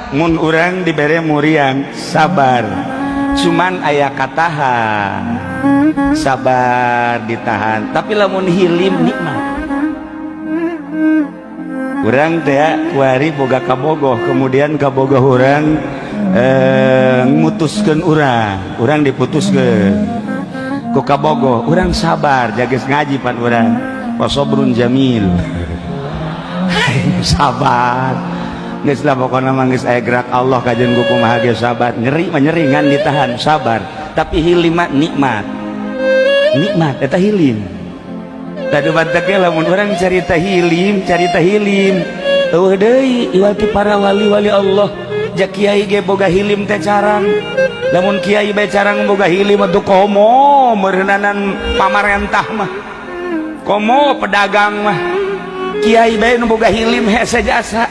Mun urang dibere muriang, sabar, cuman aya katahan, sabar ditahan. Tapi lamun hilim, nikmat. Urang teh kuari boga kabogoh, kemudian kabogoh urang mutuskeun urang, urang diputuskeun ku kabogoh urang. Sabar, jages ngaji pan urang, wasobrun jamil, sabar. Geus lah, pokona mah geus aya gerak Allah kajen ku kumaha ge sabar. Nyeri mah nyeri, ngan ditahan, sabar. Tapi hilim mah nikmat, nikmat eta hilim. Tadi batak lamun urang carita hilim, carita hilim eueuh deui iwal ti para wali-wali Allah. Ja kiai ge boga hilim teh carang. Lamun kiai bae carang boga hilim atuh komo meureunanan pamarentah mah, komo pedagang mah. Kiai bae nu boga hilim hese jasa.